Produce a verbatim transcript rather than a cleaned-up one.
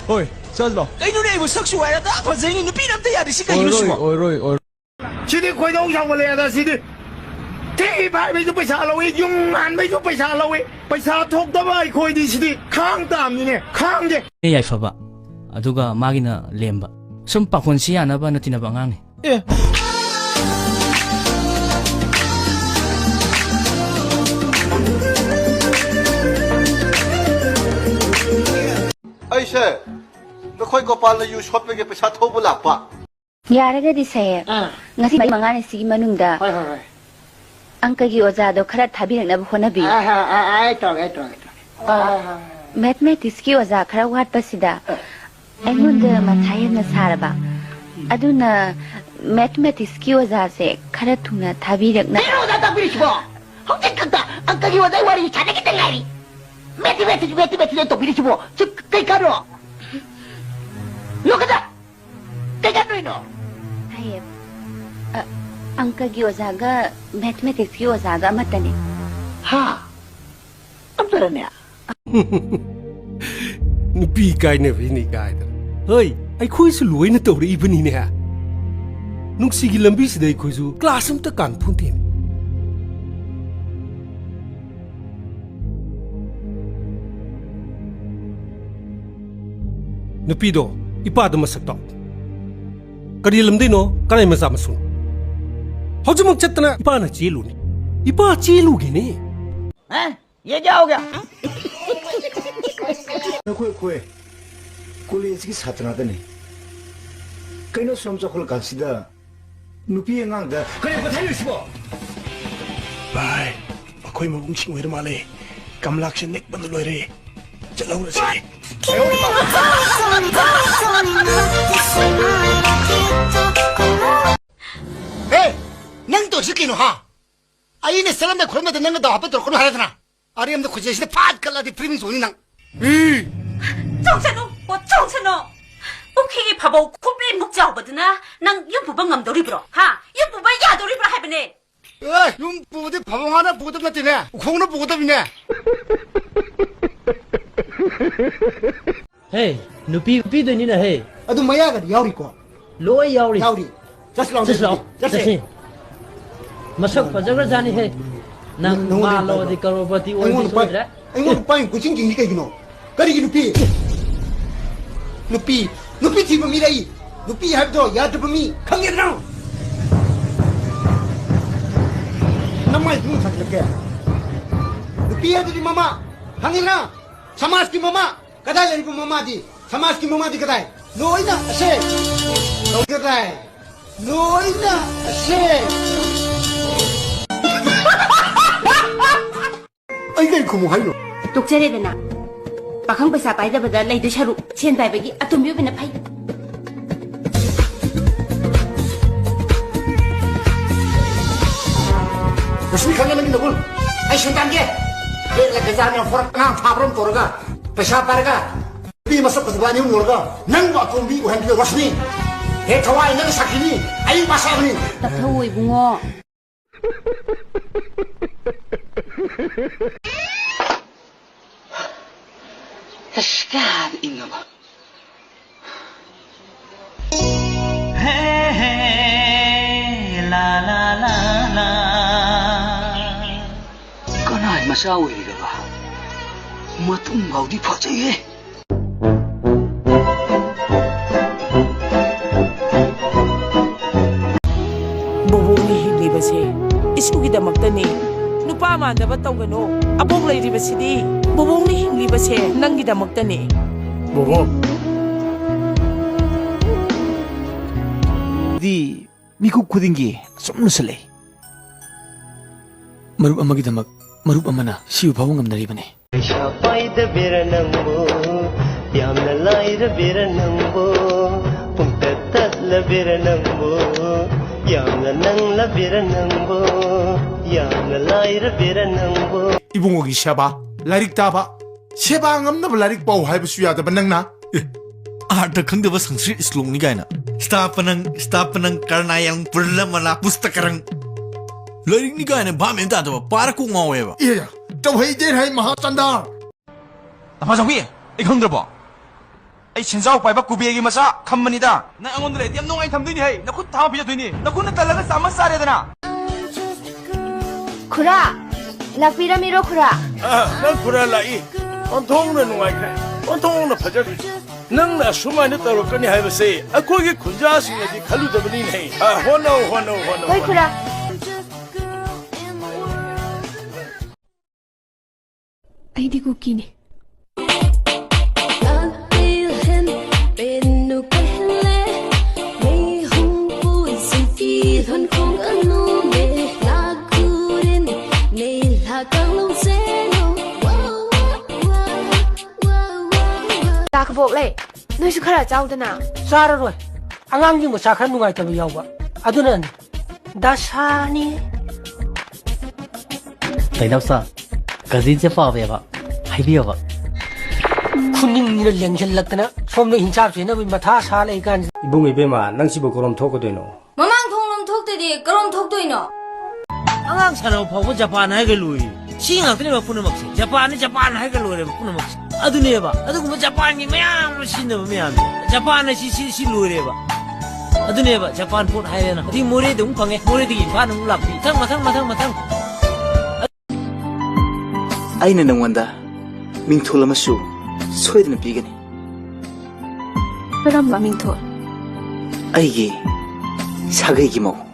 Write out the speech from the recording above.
ꯍꯣꯏ, ꯆꯠꯂꯣ꯫ ꯀꯩꯅꯣꯅꯦ, ꯑꯩꯕꯨ ꯁꯛꯁꯨ ꯍꯥꯏꯔ ꯇꯥ ꯐꯖꯩꯅꯦ, ꯅꯨꯄꯤꯅ ꯑꯝꯇ ꯌꯥꯗꯦ꯫ ꯁꯤ ꯀꯩꯅꯣ ꯁꯤꯕꯣ? ꯑꯣꯏꯔꯣꯏ, ꯑꯣꯏꯔꯣꯏ꯫ ꯁꯤꯗꯤ ꯈꯣꯏꯗꯧ ꯁꯥꯎꯒꯠꯂꯛꯑꯦꯗ꯫ ꯁꯤꯗꯤ ꯊꯤ ꯐꯥꯏꯕꯩꯁꯨ ꯄꯩꯁꯥ ꯂꯧꯏ, ꯌꯨꯝ ꯍꯥꯟꯕꯩꯁꯨ ꯄꯩꯁꯥ ꯂꯧꯏ꯫ ꯄꯩꯁꯥ ꯊꯣꯛꯇꯕ ꯑꯩꯈꯣꯏꯗꯤ ꯁꯤꯗꯤ ꯈꯥꯡ ꯇꯥꯕꯅꯤꯅꯦ, ꯈꯥꯡꯒꯦ꯫ ꯌꯥꯏꯐꯕ, ꯑꯗꯨꯒ ꯃꯥꯒꯤꯅ ꯂꯦꯝꯕ꯫ ꯁꯨꯝ ꯄꯥꯈꯣꯟ ꯁꯤ ꯌꯥꯅꯕꯅ ꯇꯤꯟꯅꯕ ꯑꯉꯥꯡꯅꯤ꯫ ꯑꯦ꯫ ꯑꯩꯁꯦ ꯅꯈꯣꯏ ꯒꯣꯄꯥꯜꯅ ꯌꯨ ꯁꯣꯠꯄꯒꯤ ꯄꯩꯁꯥ ꯊꯧꯕ ꯂꯥꯛꯄ꯫ ꯌꯥꯔꯒꯗꯤ ꯁꯥꯍꯦꯕ, ꯑꯥ꯫ ꯉꯁꯤ ꯃꯔꯤ ꯃꯉꯥꯅꯤꯁꯤꯒꯤ ꯃꯅꯨꯡꯗ ꯍꯣꯏ, ꯍꯣꯏ, ꯍꯣꯏ꯫ ꯑꯪꯀꯒꯤ ꯑꯣꯖꯥꯗꯣ ꯈꯔ ꯊꯥꯕꯤꯔꯛꯅꯕ ꯍꯣꯠꯅꯕꯤꯌꯨ꯫ ꯑꯥ, ꯑꯥ, ꯑꯥ, ꯑꯩ ꯇꯧꯔꯒꯦ, ꯑꯩ ꯇꯧꯔꯒꯦ, ꯑꯩ ꯇꯧꯔꯒꯦ꯫ ꯑꯥ, ꯑꯥ, ꯑꯥ, ꯑꯥ꯫ ꯃꯦꯊꯃꯦꯇꯤꯛꯁꯀꯤ ꯑꯣꯖꯥ ꯈꯔ ꯋꯥꯠꯄꯁꯤꯗ ꯑꯥ꯫ ꯑꯩꯉꯣꯟꯗ ꯃꯊꯥ ꯌꯥꯝꯅ ꯁꯥꯔꯕ꯫ ꯑꯗꯨꯅ ꯃꯦꯊꯃꯦꯇꯤꯛꯁꯀꯤ ꯑꯣꯖꯥꯁꯦ ꯈꯔ ꯊꯨꯅ ꯊꯥꯕꯤꯔꯛꯅꯕ꯫ ꯀꯩꯅꯣ ꯑꯣꯖꯥ ꯇꯥꯛꯄꯤꯔꯤꯁꯤꯕꯣ? ꯍꯧꯖꯤꯛ ꯈꯛꯇ ꯑꯪꯀꯒꯤ ꯑꯣꯖꯥ ꯋꯥꯔꯤ ꯁꯥꯟꯅꯈꯤꯗ ꯉꯥꯏꯔꯤ꯫ ꯃꯦꯊꯃꯦꯇꯤꯛꯁ, ꯃꯦꯊꯃꯦꯇꯤꯛꯁ, ꯃꯦꯊꯃꯦꯇꯤꯛꯁ ꯇꯧꯕꯤꯔꯤꯁꯤꯕꯣ? ꯁꯤ ꯀꯩ ꯀꯥꯟꯅꯣ? ꯂꯣꯀꯗ! ꯀꯩ ꯀꯥꯟꯅꯣꯏꯅꯣ? ꯍꯥꯏꯌꯦ꯫ ꯑ, ꯑꯪꯀꯒꯤ ꯑꯣꯖꯥꯒ ꯃꯦꯊꯃꯦꯇꯤꯛꯁꯀꯤ ꯑꯣꯖꯥꯒ ꯑꯃꯠꯇꯅꯦ꯫ ꯍꯥ? ꯑꯝꯇꯔꯅꯦ? ꯅꯨꯄꯤ ꯀꯥꯏꯅꯕꯩꯅꯤ ꯀꯥꯏꯗꯅ꯫ ꯍꯣꯏ, ꯑꯩꯈꯣꯏꯁꯨ ꯂꯣꯏꯅ ꯇꯧꯔꯛꯏꯕꯅꯤꯅꯦ꯫ ꯅꯨꯡꯁꯤꯒꯤ ꯂꯝꯕꯤꯁꯤꯗ ꯑꯩꯈꯣꯏꯁꯨ ꯀ꯭ꯂꯥꯁ ꯑꯝꯇ ꯀꯥꯟ ꯐꯣꯟꯇꯦꯅꯦ꯫ ꯅꯨꯄꯤꯗꯣ, ꯏꯄꯥꯗꯣ ꯃꯁꯛ ꯇꯥꯛꯑꯣ꯫ ꯀꯔꯤ ꯂꯝꯗꯩꯅꯣ? ꯀꯅꯥꯏ ꯃꯆꯥ ꯃꯁꯨꯅꯣ? ꯍꯧꯖꯤꯛꯃꯛ ꯆꯠꯇꯅ ꯏꯄꯥꯅ ꯆꯦꯜꯂꯨꯅꯤ꯫ ꯏꯄꯥ ꯆꯦꯜꯂꯨꯒꯦꯅꯦ꯫ ꯍꯥ? ꯌꯦ ꯀꯌꯥ ꯍꯣ ꯒꯌꯥ? ꯑꯩꯈꯣꯏ, ꯑꯩꯈꯣꯏ ꯀꯣꯂꯦꯖꯀꯤ ꯁꯥꯇ꯭ꯔ ꯉꯥꯛꯇꯅꯤ꯫ ꯀꯩꯅꯣ ꯁꯨꯝ ꯆꯥꯎꯈꯠꯂꯀꯥꯟꯁꯤꯗ ꯅꯨꯄꯤ ꯑꯉꯥꯡꯗ ꯀꯔꯤ ꯄꯣꯊꯥꯔꯤꯕꯁꯤꯕꯣ? ꯚꯥꯏ, ꯑꯩꯈꯣꯏ ꯃꯕꯨꯡꯁꯤꯡ ꯑꯣꯏꯔ ꯃꯥꯜꯂꯦ꯫ ꯀꯝꯂꯥꯛꯁꯦ ꯅꯤꯛꯄꯗ ꯂꯣꯏꯔꯦ꯫ ꯆꯠꯍꯧꯔꯁꯤ꯫ ꯍꯦ! ꯅꯪ ꯇꯧꯔꯤꯁꯤ ꯀꯩꯅꯣ, ꯍꯥ? ꯑꯩꯅ ꯆꯠꯂꯝꯗꯥꯏ ꯈꯣꯠꯂꯝꯗꯥꯏꯗ ꯅꯪꯅ ꯗꯥꯎ ꯍꯥꯞꯄ ꯇꯧꯔꯛꯀꯅꯨ ꯍꯥꯏꯔꯗꯅ? ꯑꯔꯦꯝꯕꯗ ꯈꯨꯖꯩꯁꯤꯗ ꯐꯥꯠ ꯀꯠꯂꯗꯤ ꯐ꯭ꯔꯤꯃꯤꯡ ꯆꯣꯡꯅꯤ ꯅꯪ꯫ ꯎꯝ꯫ ꯆꯣꯡꯁꯅꯨ, ꯑꯣ, ꯆꯣꯡꯁꯅꯨ꯫ ꯄꯨꯈ꯭ꯔꯤꯒꯤ ꯐꯕꯧ ꯈꯨꯄꯤꯃꯨꯛ ꯆꯥꯎꯕꯗꯨꯅ ꯅꯪ ꯌꯨꯝ ꯄꯨꯕ ꯉꯝꯗꯧꯔꯤꯕ꯭ꯔꯣ? ꯍꯥ? ꯌꯨꯝ ꯄꯨꯕ ꯌꯥꯗꯧꯔꯤꯕ꯭ꯔꯣ ꯍꯥꯏꯕꯅꯦ? ꯑꯦ, ꯌꯨꯝ ꯄꯨꯕꯗꯤ ꯐꯕꯧ ꯉꯥꯅ ꯄꯨꯒꯗꯕ ꯅꯠꯇꯦꯅꯦ, ꯎꯈꯣꯡꯅ ꯄꯨꯒꯗꯕꯅꯤꯅꯦ꯫ ꯍꯦ, ꯅꯨꯄꯤ ꯄꯤꯗꯣꯏꯅꯤꯅ ꯍꯦ꯫ ꯑꯗꯨ ꯃꯌꯥꯒꯗꯤ ꯌꯥꯎꯔꯤꯀꯣ? ꯂꯣꯏ ꯌꯥꯎꯔꯤ꯫ ꯌꯥꯎꯔꯤ꯫ ꯆꯠꯁꯤ ꯂꯥꯎ, ꯆꯠꯁꯤ ꯂꯥꯎ, ꯆꯠꯁꯤ꯫ ꯆꯠꯁꯤ꯫ ꯃꯁꯛ ꯐꯖꯈ꯭ꯔꯖꯥꯠꯅꯤꯍꯦ꯫ ꯅꯪ ꯅꯪꯉꯣꯟꯗ ꯃꯥꯜꯂꯣꯗꯤ ꯄꯥꯏ-, ꯀꯔꯣꯔꯄꯇꯤ ꯑꯣꯏꯗꯤ ꯑꯩꯉꯣꯟꯗ ꯄꯥꯏ-, ꯁꯣꯏꯗ꯭ꯔꯦ꯫ ꯑꯩꯉꯣꯟꯗ ꯄꯥꯏ ꯀꯣꯏꯆꯤꯡ ꯆꯤꯡꯁꯤ ꯀꯩꯒꯤꯅꯣ? ꯀꯔꯤꯒꯤ ꯅꯨꯄꯤ? ꯅꯨꯄꯤ, ꯅꯨꯄꯤ ꯊꯤꯕ ꯃꯤꯔ ꯑꯩ? ꯅꯨꯄꯤ ꯍꯥꯏꯕꯗꯣ ꯌꯥꯗꯕ ꯃꯤ, ꯈꯪꯉꯦꯗꯅ? ꯅꯃꯥꯏ ꯏꯕꯨꯡ ꯊꯥꯖꯤꯜꯂꯛꯀꯦ꯫ ꯅꯨꯄꯤ ꯍꯥꯏꯕꯗꯤ ꯃꯃꯥ, ꯈꯪꯉꯦꯗꯅ? ꯁꯃꯥꯖꯀꯤ ꯃꯃꯥ꯫ ꯀꯗꯥꯏ ꯂꯩꯔꯤꯕ ꯃꯃꯥꯗꯤ? ꯁꯃꯥꯖꯀꯤ ꯃꯃꯥꯗꯤ ꯀꯗꯥꯏ? ꯂꯣꯏꯅ ꯑꯁꯦ ꯇꯧꯒꯗꯥꯏ? ꯂꯣꯏꯅ ꯑꯁꯦ꯫ ꯑꯩ ꯀꯩ ꯈꯨꯝꯃꯨ ꯍꯥꯏꯅꯣ? ꯇꯣꯛꯆꯔꯦꯗꯅ꯫ ꯄꯥꯈꯪ ꯄꯩꯁꯥ ꯄꯥꯏꯗꯕꯗ ꯂꯩꯗꯣꯏ ꯁꯔꯨꯛ ꯁꯦꯟ ꯄꯥꯏꯕꯒꯤ ꯑꯇꯣꯝꯕꯤ ꯑꯣꯏꯕꯅ ꯐꯩ꯫ ꯔꯣꯁꯅꯤ, ꯈꯪꯉꯦ ꯅꯪꯒꯤ ꯅꯒꯨꯟ꯫ ꯑꯩ ꯁꯦꯟ ꯇꯥꯟꯒꯦ꯫ ꯍꯦꯛ ꯂꯩ ꯒꯟꯖꯥ ꯃꯌꯥꯝ ꯐꯣꯔꯛ ꯑꯉꯥꯡ ꯐꯥꯕ꯭ꯔꯥ ꯑꯃ ꯇꯧꯔꯒ, ꯄꯩꯁꯥ ꯄꯥꯏꯔꯒ, ꯅꯨꯄꯤ ꯃꯁꯛ ꯐꯖꯕ ꯑꯅꯤ ꯑꯍꯨꯝ ꯌꯧꯔꯒ, ꯅꯪꯕꯨ ꯑꯇꯣꯝꯕꯤ ꯑꯣꯏꯍꯟꯕꯤꯌꯣ ꯔꯣꯁꯅꯤ꯫ ꯍꯦ ꯊꯋꯥꯏ, ꯅꯪꯒꯤ ꯁꯥꯈꯤꯅꯤ꯫ ꯑꯌꯤꯡ ꯃꯁꯛ ꯑꯃꯅꯤ꯫ ꯇꯞꯊꯧꯑꯣ ꯏꯕꯨꯡꯉꯣ꯫ ꯑꯁ, ꯀꯌꯥꯗ ꯏꯪꯉꯕ꯫ ꯍꯦ, ꯍꯦ, ꯂꯥ, ꯂꯥ, ꯂꯥ, ꯂꯥ꯫ ꯀꯅꯥꯏ ꯃꯆꯥ ꯑꯣꯏꯔꯤꯔꯕ? ꯃꯇꯨꯝ ꯐꯥꯎꯗꯤ ꯐꯖꯩꯍꯦ꯫ ꯕꯣꯕꯣꯛꯅ ꯍꯤꯡꯂꯤꯕꯁꯦ ꯏꯁꯨꯒꯤꯗꯃꯛꯇꯅꯤ꯫ ꯅꯨꯄꯥ ꯃꯥꯟꯗꯕ ꯇꯧꯒꯅꯨ꯫ ꯑꯕꯣꯛ ꯂꯩꯔꯤꯕꯁꯤꯗꯤ ꯕꯣꯕꯣꯛꯅ ꯍꯤꯡꯂꯤꯕꯁꯦ ꯅꯪꯒꯤꯗꯃꯛꯇꯅꯤ꯫ ꯕꯣꯕꯣꯛ꯫ ꯗꯤ ꯃꯤꯀꯨꯞ ꯈꯨꯗꯤꯡꯒꯤ ꯑꯁꯨꯝꯅꯁꯨ ꯂꯩ꯫ ꯃꯔꯨꯞ ꯑꯃꯒꯤꯗꯃꯛ ꯃꯔꯨꯞ ꯑꯃꯅ ꯁꯤꯕ ꯐꯥꯎꯕ ꯉꯝꯅꯔꯤꯕꯅꯤ꯫ ꯄꯩꯁꯥ ꯄꯥꯏꯗꯕꯤꯔ ꯅꯪꯕꯨ, ꯌꯥꯝꯅ ꯂꯥꯏꯔꯕꯤꯔ ꯅꯪꯕꯨ, ꯄꯨꯡꯇꯠ ꯇꯠꯂꯕꯤꯔ ꯅꯪꯕꯨ, ꯌꯥꯝꯅ ꯅꯪꯂꯕꯤꯔ ꯅꯪꯕꯨ, ꯌꯥꯝꯅ ꯂꯥꯏꯔꯕꯤꯔ ꯅꯪꯕꯨ꯫ ꯏꯕꯨꯡꯉꯣꯒꯤ ꯁꯦꯕꯥ, ꯂꯥꯏꯔꯤꯛ ꯇꯥꯕ, ꯁꯦꯕꯥ ꯉꯝꯅꯕ ꯂꯥꯏꯔꯤꯛ ꯄꯥꯎ ꯍꯥꯏꯕꯁꯨ ꯌꯥꯗꯕ ꯅꯪꯅ꯫ ꯑꯦ, ꯑꯥꯔꯊ ꯈꯪꯗꯕ ꯁꯪꯁꯀ꯭ꯔꯤꯠ ꯁ꯭ꯂꯣꯛꯅꯤ ꯀꯥꯏꯅ꯫ ꯁ꯭ꯇꯥꯄꯅꯪ, ꯁ꯭ꯇꯥꯄꯅꯪ ꯀꯔꯅꯥꯌꯪ ꯄꯨꯔꯂꯃꯂꯥ ꯄꯨꯁꯇꯀꯔꯪ꯫ ꯂꯥꯏꯔꯤꯛꯅꯤ ꯀꯥꯏꯅ ꯚꯥꯞ ꯃꯦꯟ ꯇꯥꯗꯕ, ꯄꯥꯔ ꯀꯣꯛ ꯉꯥꯎꯋꯦꯕ꯫ ꯏꯌꯥ, ꯇꯧꯍꯩꯗꯦ ꯍꯥꯏ ꯃꯍꯥꯆꯟꯗ꯭ꯔ꯫ ꯇꯝꯐꯥ ꯆꯧꯕꯤ, ꯑꯩ ꯈꯪꯗ꯭ꯔꯕꯣ? ꯑꯩ ꯁꯦꯟꯖꯥꯎ ꯄꯥꯏꯕ ꯀꯨꯕꯦꯔꯒꯤ ꯃꯆꯥ ꯈꯝꯕꯅꯤꯗ꯫ ꯅꯪ ꯑꯩꯉꯣꯟꯗ ꯂꯩꯔꯗꯤ ꯌꯥꯝ ꯅꯨꯡꯉꯥꯏꯅ ꯊꯝꯗꯣꯏꯅꯤ ꯍꯦ꯫ ꯅꯈꯨꯠ ꯊꯥꯡ ꯑꯃ ꯄꯤꯖꯗꯣꯏꯅꯤ꯫ ꯅꯈꯨꯠꯅ ꯇꯜꯂꯒ ꯆꯥꯝꯃ ꯆꯥꯔꯦꯗꯅ꯫ ꯈꯨꯔꯥ, ꯂꯥꯛꯄꯤꯔꯝꯃꯤꯔꯣ ꯈꯨꯔꯥ? ꯑ, ꯅꯪ ꯈꯨꯔꯥ ꯂꯥꯛꯏ꯫ ꯑꯣꯟꯊꯣꯛꯅ ꯅꯨꯡꯉꯥꯏꯈ꯭ꯔꯦ꯫ ꯑꯣꯟꯊꯣꯛꯅ ꯐꯖꯈ꯭ꯔꯦ꯫ ꯅꯪꯅ ꯑꯁꯨꯃꯥꯏꯅ ꯇꯧꯔꯛꯀꯅꯤ ꯍꯥꯏꯕꯁꯦ ꯑꯩꯈꯣꯏꯒꯤ ꯈꯨꯟꯖꯥꯁꯤꯡꯅꯗꯤ ꯈꯜꯂꯨꯗꯕꯅꯤꯅꯦ꯫ ꯑ, ꯍꯣꯠꯅꯧ, ꯍꯣꯠꯅꯧ, ꯍꯣꯠꯅꯧ, ꯍꯣꯏ ꯍꯣꯠꯅꯧ꯫ ꯈꯨꯔꯥ꯫ ꯑꯩꯗꯤ ꯀꯨꯀꯤꯅꯤ꯫ ꯆꯥ ꯀꯕꯣꯛ ꯂꯩ꯫ ꯅꯣꯏꯁꯨ ꯈꯔ ꯆꯥꯎꯗꯅ꯫ ꯆꯥꯔꯔꯣꯏ꯫ ꯑꯉꯥꯡꯒꯤ ꯃꯆꯥ ꯈꯔ ꯅꯨꯡꯉꯥꯏꯇꯕ ꯌꯥꯎꯕ꯫ ꯑꯗꯨꯅꯅꯤ꯫ ꯗꯁꯥꯅꯤ꯫ ꯀꯩꯅꯧꯁꯥ, ꯀꯖꯤꯟꯁꯦ ꯄꯥꯝꯃꯦꯕ꯫ ꯍꯥꯏꯕꯤꯌꯣꯕ꯫ ꯈꯨꯅꯤꯡꯁꯤꯅ ꯂꯦꯡꯁꯤꯜꯂꯛꯇꯅ ꯁꯣꯝꯗ ꯍꯤꯡꯆꯥꯞ ꯆꯦꯟꯅꯕꯒꯤ ꯃꯊꯥ ꯁꯥ ꯂꯩ ꯀꯥꯟꯁꯤꯗ꯫ ꯏꯕꯨꯡ ꯏꯕꯦꯝꯃ, ꯅꯪ ꯁꯤꯕꯨ ꯀꯔꯣꯝ ꯊꯣꯛꯀꯗꯣꯏꯅꯣ? ꯃꯃꯥꯡ ꯊꯣꯡꯂꯣꯝ ꯊꯣꯛꯇꯗꯤ ꯀꯔꯣꯝ ꯊꯣꯛꯇꯣꯏꯅꯣ? ꯑꯉꯥꯡ ꯁꯥꯟꯅꯕ ꯐꯥꯎꯕ ꯖꯄꯥꯟ ꯍꯥꯏꯒ ꯂꯣꯏꯔꯦ꯫ ꯁꯤ ꯉꯥꯛꯇꯅꯦꯕ ꯄꯨꯝꯅꯃꯛꯁꯦ꯫ ꯖꯄꯥꯟꯅꯤ, ꯖꯄꯥꯟ ꯍꯥꯏꯒ ꯂꯣꯏꯔꯦꯕ ꯄꯨꯝꯅꯃꯛꯁꯦ꯫ ꯑꯗꯨꯅꯦꯕ꯫ ꯑꯗꯨꯒꯨꯝꯕ ꯖꯄꯥꯟꯒꯤ ꯃꯌꯥꯝ ꯑꯃ ꯁꯤꯖꯤꯟꯅꯕ ꯃꯌꯥꯝꯁꯦ꯫ ꯖꯄꯥꯟ ꯍꯥꯏꯁꯤ ꯁꯤ, ꯁꯤ ꯂꯣꯏꯔꯦꯕ꯫ ꯑꯗꯨꯅꯦꯕ ꯖꯄꯥꯟ ꯄꯣꯠ ꯍꯥꯏꯔꯦꯅ꯫ ꯑꯗꯨꯗꯤ ꯃꯣꯔꯦꯗ ꯑꯃꯨꯛ ꯐꯪꯉꯦ꯫ ꯃꯣꯔꯦꯗꯒꯤ ꯏꯝꯐꯥꯜ ꯑꯃꯨꯛ ꯂꯥꯛꯄꯤ꯫ ꯃꯊꯪ, ꯃꯊꯪ, ꯃꯊꯪ, ꯃꯊꯪ꯫ ꯑꯩꯅ ꯅꯪꯉꯣꯟꯗ ꯃꯤꯡꯊꯣꯜ ꯑꯃꯁꯨ ꯁꯣꯏꯗꯅ ꯄꯤꯒꯅꯤ꯫ ꯀꯔꯝꯕ ꯃꯤꯡꯊꯣꯜ? ꯑꯩꯒꯤ ꯁꯥꯒꯩꯒꯤ ꯃꯧ꯫